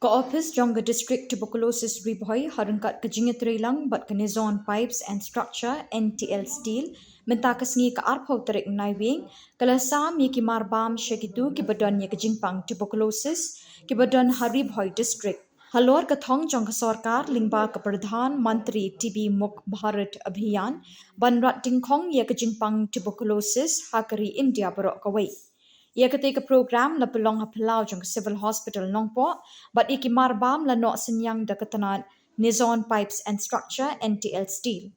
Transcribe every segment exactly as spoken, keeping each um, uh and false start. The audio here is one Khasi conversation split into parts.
Ka ophis jong ka District Tuberculosis Ri Bhoi ha ryngkat ka jingïatreilang bad ka Nizon Pipes and Structure, N T L Steel, mynta ka sngi ka arphew tarik Naiwieng, ka la sam ïa ki marbam sha kito kiba don ïa ka jingpang tuberculosis kiba don ha Ri Bhoi District. Halor ka thong jong ka sorkar lyngba ka Pradhan Mantri T B Mukt Bharat Abhiyan ban rat dyngkhong ïa ka jingpang tuberculosis ha ka ri India baroh kawei. Ïa katei ka program la pynlong ha phyllaw jong ka Civil Hospital Nongpoh bad ïa ki marbam la noh synñiang da ka tnat Nizon Pipes and Structure, N T L Steel.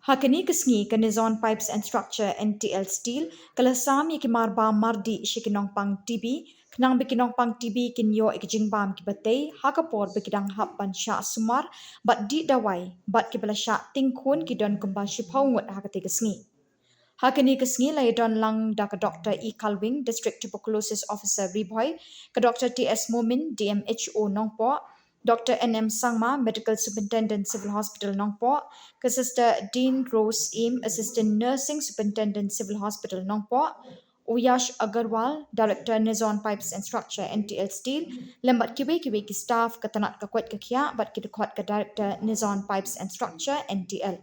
Ha kane ka sngi ka Nizon Pipes and Structure, N T L Steel, ka la sam ïa ki marbam mardih sha ki nongpang T B khnang ba ki nongpang T B kin ïoh ïa ki jingbam kiba tei ha ka por ba ki dang hap ban shah sumar bad dih dawai bad kiba la shah tyngkhun ki don kumba shiphew ngut ha katei ka sngi. Ha kane ka sngi la ïadon lang da ka Doctor E Kalwing, District Tuberculosis Officer Ri Bhoi, ka Doctor T S Momin, D M H O Nongpoh, Doctor N M Sangma, Medical Superintendent Civil Hospital Nongpoh, ka Sister Dean Rose Im, Assistant Nursing Superintendent Civil Hospital Nongpoh, u Yash Agarwal, Director Nizon Pipes and Structure, N T L Steel, lem bad kiwei kiwei ki staff ka tnat ka koit ka khiah bad ki dkhot ka Director Nizon Pipes and Structure, N T L.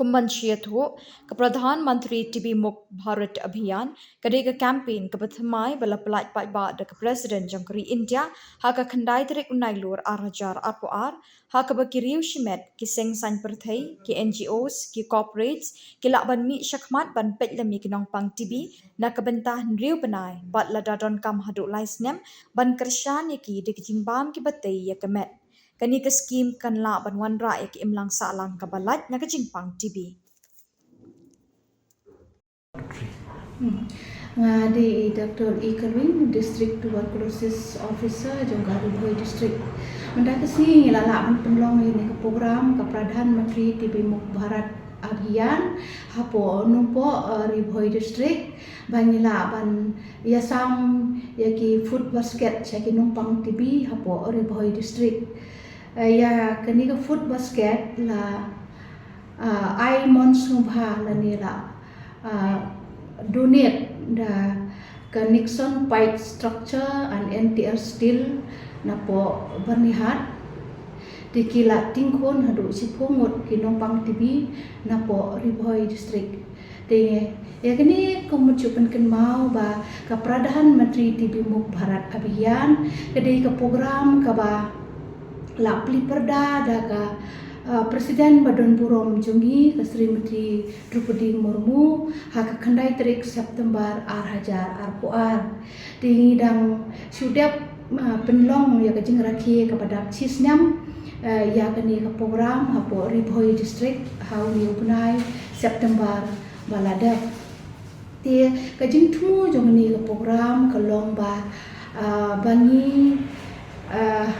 Kum ban shu ïathuh, ka Pradhan Mantri T B Mukt Bharat Abhiyan ka dei ka campaign kaba thymmai ba la pyllait paidbah da ka President jong ka ri India ha ka khyndai tarik u Nailur ar hajar arphew ar, ha kaba ki riew shimet, ki seng saiñ pyrthei, ki N G Os, ki corporates ki lah ban mih shakhmat ban peit lem ïa ki nongpang T B na ka bynta hynriew bnai bad lada donkam haduh lai snem ban kyrshan ïa ki da ki jingbam kiba tei ïa ka met. Kane ka skhim kan lah ban wanrah ïa ka imlang sahlang kaba lait na ka jingpang T B. Nga dei i Doctor E Kalwing, District Tuberculosis Officer jong ka Ri Bhoi District. Mynta ka sngi ngi la lah ban pynlong ïa kane ka program ka Pradhan Mantri T B Mukt Bharat Abhiyan hapoh Nongpoh, eh, Ri Bhoi District, ba ngi lah ban ïasam ïa ki food basket sha ki nongpang T B hapoh Ri Bhoi District. Eh, ïa kane ka food basket la, ah, ai mon sngewbha lane la, ah, donate da ka Nizon Pipe Structure and N T L Steel napoh Byrnihat. Te ki la tyngkhun haduh shiphew ngut ki nongpang T B napoh Ri Bhoi District. Te ïa kane ka mut shu pynkynmaw ba ka Pradhan Mantri T B Mukt Bharat Abhiyan ka dei ka program kaba la plie pyrda da ka, ah, President ba don burom jong ngi ka Srimati Droupadi Murmu ha ka khyndai tarik September ar hajar arphew ar. Te ngi dang shu dep, ah, pynlong ïa ka jingrakhe kaba dap shi snem, eh, ïa kane ka program hapoh Ri Bhoi District ha une u bnai September ba la dep. Te ka jingthmu jong kane ka program ka long ba, ah, ba ngi, ah,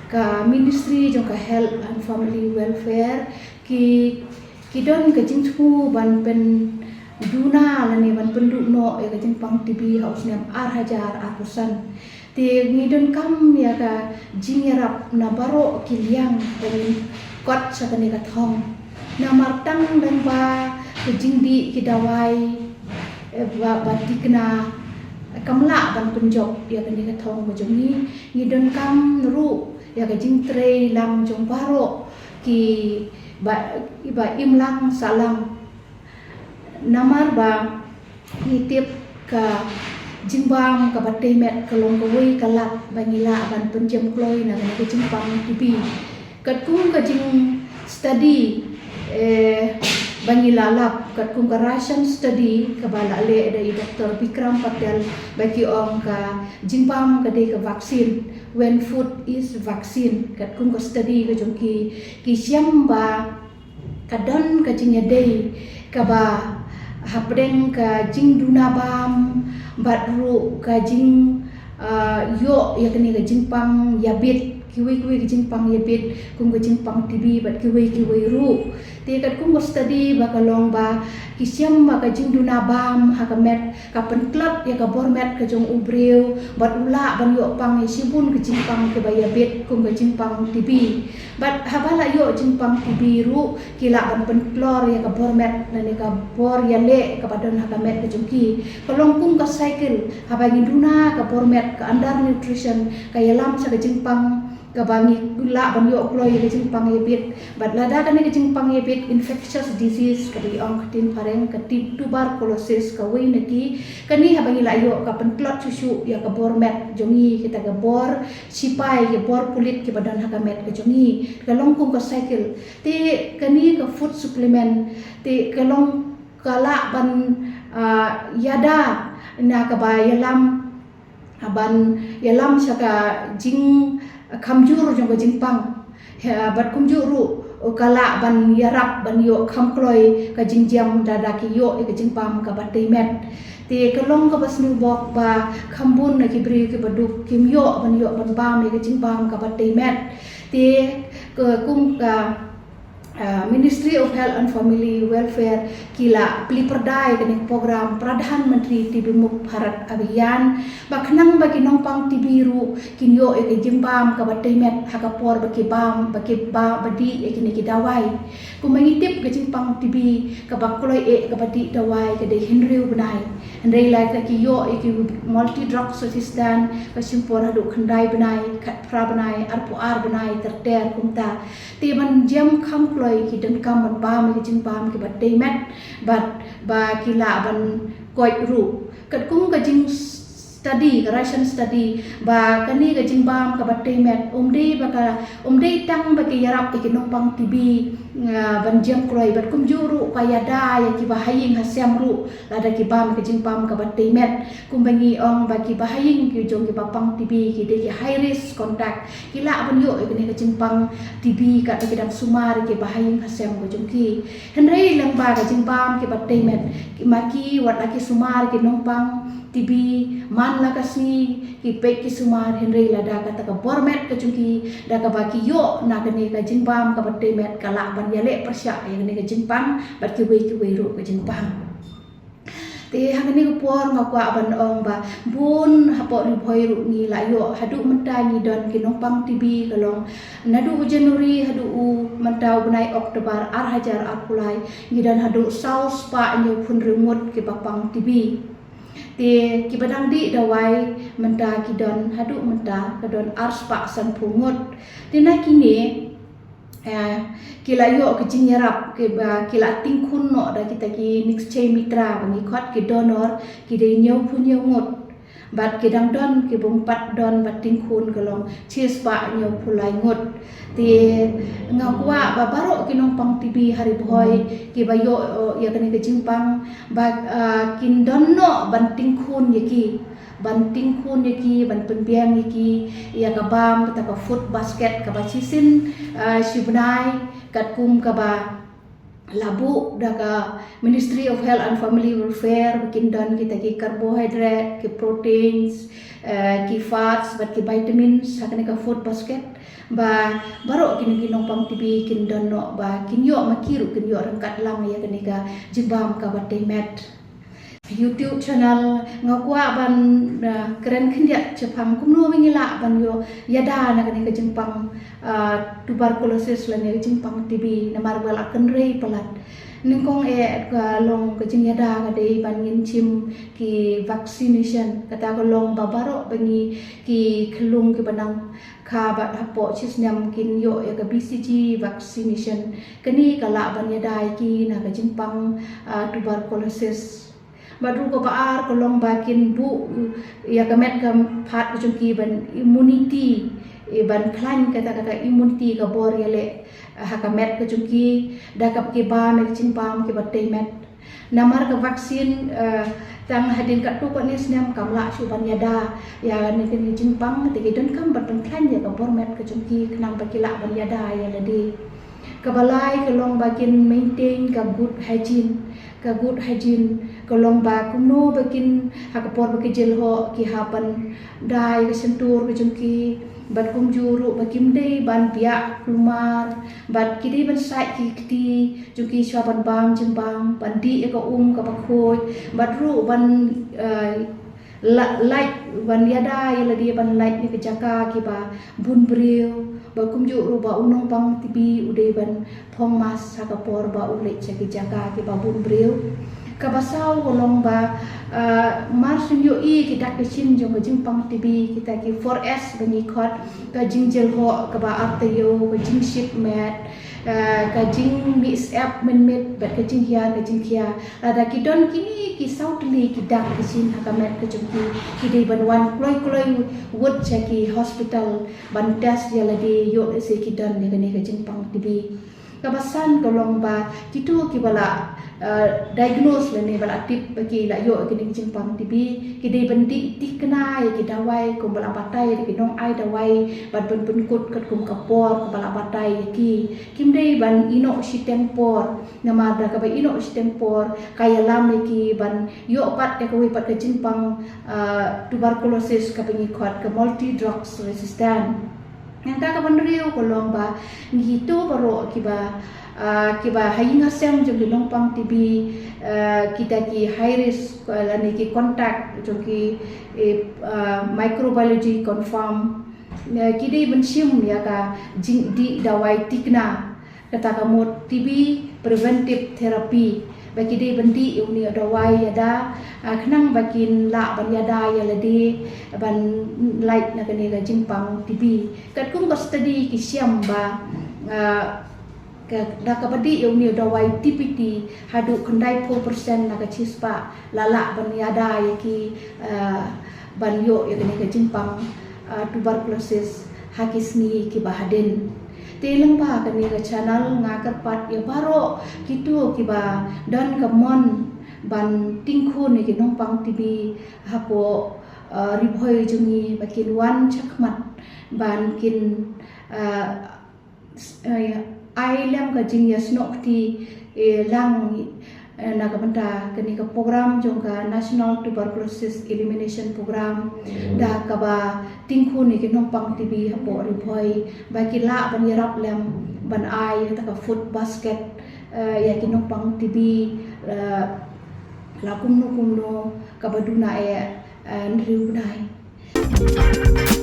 ka Ministry jong ka Health and Family Welfare ki, ki don ka jingthmu ban pynduna lane ban pynduh noh ïa ka jingpang T B ha u snem ar hajar arphew san. Te ngi donkam ïa ka jingïarap na baroh ki liang ba ngin kot sha kane ka thong. Namar tang lyngba ka jingdih ki dawai, eh, ba, ba thikna kam lah ban pynjop ïa kane ka thong ka jong ngi. Ngi donkam ruh ïa ka jingtrei lang jong baroh kiba, ba imlang sahlang. Namar ba ngi tip ka jingbam kaba tei met ka long kawei ka lad ba ngi lah ban pynjem kloi na kane ka jingpang T B. Katkum ka jingstudy, eh, ba ngi la lap, katkum ka Russian study kaba la leh da i Doctor Vikram Patel, ba ki ong ka jingbam ka dei ka vaccine, when food is vaccine. Katkum ka study ka jong ki, ki shem ba ka don ka jingïadei kaba hapdeng ka jingduna bam bad ruh ka jing, ah, ïoh ïa kane ka jingpang ïabit kiwei kiwei ki jingpang ïabit kum ka jingpang T B bad kiwei kiwei ruh. Te katkum ka study ba ka long ba ki shem ba ka jingduna bam ha ka met ka pyntlot ïa ka bor met ka jong u briew bad u lah ban ïoh pang ïa shibun ka jingpang kiba ïabit kum ka jingpang T B. Bad haba la ïoh jingpang T B ruh ki lah ban pyntlot ïa ka bor met lane ka bor ïaleh kaba don ha ka met ka jong ki. Ka long kum ka cycle, haba ngi duna ka bor met, ka undernutrition ka ïalam sha ka jingpang, kaba ngi lah ban ïoh kloi ïa ka jingpang ïabit. Bad lada kane ka jingpang ïabit, infectious disease kaba ong ka ktien phareng, ka ti-, tuberculosis, kawei na ki. Kane haba ngi la ïoh ka pyntlot shuh shuh ïa ka bor met jong ngi, kita ka bor shipai, ka bor pulit kiba don ha ka met ka jong ngi. Ka long kum ka cycle. Te kane ka food supplement te ka long ka lah ban, ah, ïada na kaba ïalam, ah, ban ïalam sha ka jingkhamjur jong ka jingpang. Ha, bad kumjuh ruh ka lah ban ïarap ban ïoh kham kloi ka jingjam lada ki ïoh ïa ka jingbam kaba tei met. Te ka long kaba sniew bok ba kham bun na ki briew kiba duk kim ïoh ban ïoh ban bam ïa ka jingbam kaba tei met. Te ka kum ka, ah, Ministry of Health and Family Welfare ki la plie pyrda ïa kane ka program Pradhan Mantri T B Mukt Bharat Abhiyan ba khnang ba ki nongpang T B ruh kin ïoh ïa ka jingbam kaba tei met ha ka por ba ki bam, ba ki ba, ba dih ïa kine ki dawai. Kumba ngi tip ka jingpang T B kaba kloi eh kaba dih dawai ka dei hynriew bnai. Hynrei lada ki ïoh ïa ki multi drug resistant ka shim por haduh khyndai bnai, khatphra bnai, arphew ar bnai, ter ter kumta. Te ban jem kham kloi ki donkam ban bam ïa ki jingbam kiba tei met bad ba ki lah ban koit ruh. Katkum ka jingstudy, ka recent study ba kane ka jingbam kaba tei met um dei ba ka, um dei tang ba ki ïarap ïa ki nongpang T B, ah, ban jem kloi bad kumjuh ruh ka ïada ïa kiba ha ïing ha sem ruh lada ki bam ka jingbam kaba tei met. Kumba ngi ong ba kiba ha ïing ki jong kiba pang T B ki dei ki high risk contact, ki lah ban ïoh ïa kane ka jingpang T B katba ki dang sumar ïa kiba ha ïing ha sem ka jong ki. Hynrei lyngba ka jingbam kiba tei met, ki ma ki wat la ki sumar ki nongpang T B man la ka sngi ki peit ki sumar, hynrei lada kata ka bor met ka jong ki da kaba ki ïoh na kane ka jingbam kaba tei met ka lah ban ïaleh pyrshah ïa kane ka jingpang bad kiwei kiwei ruh ka jingpang. Te ha kane ka por nga kwah ban ong ba bun hapoh Ri Bhoi ruh ngi la ïoh, haduh mynta ngi don ki nongpang T B ka long naduh u January haduh u mynta u bnai October ar hajar arphew lai ngi don haduh saw spah hynñiewphew hynriew ngut kiba pang T B. Te kiba dang dih dawai mynta ki don, haduh mynta ka don ar spah sanphew ngut. Te na kine, eh, ki la ïoh ka jingïarap kiba ki la tyngkhun noh da kita ki Nikshay Mitra ba ngi khot ki donor, ki dei hynñiewphew hynñiew ngut. Bad ki dang don ki bym pat don ba tyngkhun ka long shi spah hynñiewphew lai ngut. Te nga kwah ba baroh ki nongpang T B ha Ri Bhoi kiba ïoh, eh, ïa kane ka jingpang ba, ah, kin don noh ban tyngkhun ïa ki, ban tyngkhun ïa ki, ban pynbiang ïa ki ïa ka bam kata ka food basket kaba shisien, ah, shi bnai katkum kaba la buh da ka Ministry of Health and Family Welfare ba kin don kita ki carbohydrate, ki proteins, eh, ki fats bad ki vitamins ha kane ka food basket. Ba baroh kine ki nongpang T B kin don noh ba kin ïoh, ma ki ruh kin ïoh ryngkat lang ïa kane ka jingbam kaba tei met. YouTube channel nga kwah ban, eh, kren khyndiat shaphang kumno ba ngi lah ban ïoh ïada na kane ka jingpang, eh, tuberculosis lane ka jingpang T B namar ba la kynrei palat. Nyngkong eh ka long ka jingïada ka dei ban ngin shim ki vaccination, kata ka long ba baroh ba ngi ki khyllung kiba nang kha bad hapoh shi snem kin ïoh ïa ka B C G vaccination. Kane ka lah ban ïada ïa ki na ka jingpang, ah, tuberculosis. Bad ruh kaba ar ka long ba kin buh, uh, ïa ka met ka phad ka jong ki ban immunity, eh, ban khlaiñ kata ka immunity ka bor ïaleh, ah, ha ka met ka jong ki da kaba ki bam ïa ka jingbam kiba tei met. Namar ka vaccine, eh, tang hadien katto katne snem kam lah shuh ban ïada ïa kane ka jingpang, te ki donkam ban pynkhlaiñ ïa ka bor met ka jong ki khnang ba ki lah ban ïada ïa lade. Kaba lai ka long ba kin maintain ka good hygiene. Ka good hygiene ka long ba kumno ba kin ha ka por ba ki jylliew ki hap ban dai ka shyntur ka jong ki, Bad kumjuh ruh ba kim dei ban biah kulmar, bad ki dei ban sait ki kti jong ki shuwa ban bam jingbam, ban dih ïa ka um kaba khuid, bad ruh ban, eh, la-, lait, ban ïada ïa lade ban lait na ka jaka kiba bun briew, bad kumjuh ruh ba u nongpang T B u dei ban phong mask ha ka por ba u leit sha ki jaka kiba bun briew. Kaba saw ka long ba, ah, mar shu ïohi ki dak ki shin jong ka jingpang T B, kita ki four S ba ngi khot, ka jingjylhoh kaba ar taïew, ka jingshit met, ah, ka jingmih syep mynmiet, bad ka jinghiar ka jingkhia. Lada ki don kine ki saw tylli ki dak ki shin ha ka met ka jong ki, ki dei ban wan kloi kloi wut sha ki hospital ban test ïa lade, ïoh lehse ki don ïa kane ka jingpang T B. Kaba san ka long ba kito kiba la, eh, diagnose lane ba la tip ba ki la ïoh ïa kane ka jingpang T B, ki dei ban dih tikna ïa ki dawai kumba la batai da ki nongai dawai, bad ban pynkut katkum ka por kaba la batai ïa ki. Kim dei ban ïehnoh shiteng por, namar da kaba ïehnoh shiteng por ka ïalam ïa ki ban ïoh pat ïa kawei pat ka jingpang, eh, tuberculosis kaba ngi khot ka multi drugs resistant. Nangta kaba hynriew ka long ba ngi to baroh kiba, ah, kiba ha ïing ha sem jong ki nongpang T B, ah, kita ki high risk, ah, lane ki contact jong ki, eh, ah, microbiology confirm. Eh, ki dei ban shim ïa ka jingdih dawai tikna, kata ka mut T B preventive therapy. Ba ki dei ban dih ïa une u dawai ïada, ah, khnang ba kin lah ban ïada ïa lade ban lait na kane ka jingpang T B. Katkum ka study ki shem ba, ah, ka, da kaba dih ïa une u dawai T P T, haduh khyndai phew percent na ka shispah la lah ban ïada ïa ki, ah, ban ïoh ïa kane ka jingpang, ah, tuberculosis ha ki sngi kiba hadien. Te lyngba kane ka channel nga kyrpad ïa baroh kito kiba don ka mon ban tyngkhun ïa ki nongpang T B hapoh, ah, Ri Bhoi jong ngi ba kin wan shakhmat ban kin, ah, s-, eh, ai lem ka jingïasnoh kti, eh, lang, eh, na ka bynta kane ka program jong ka National Tuberculosis Elimination Program, da kaba tyngkhun ïa ki nongpang T B hapoh Ri Bhoi ba ki lah ban ïarap lem ban ai kata ka food basket, eh, ïa ki nongpang T B, eh, la kumno kumno kaba duna eh, eh, hynriew bnai.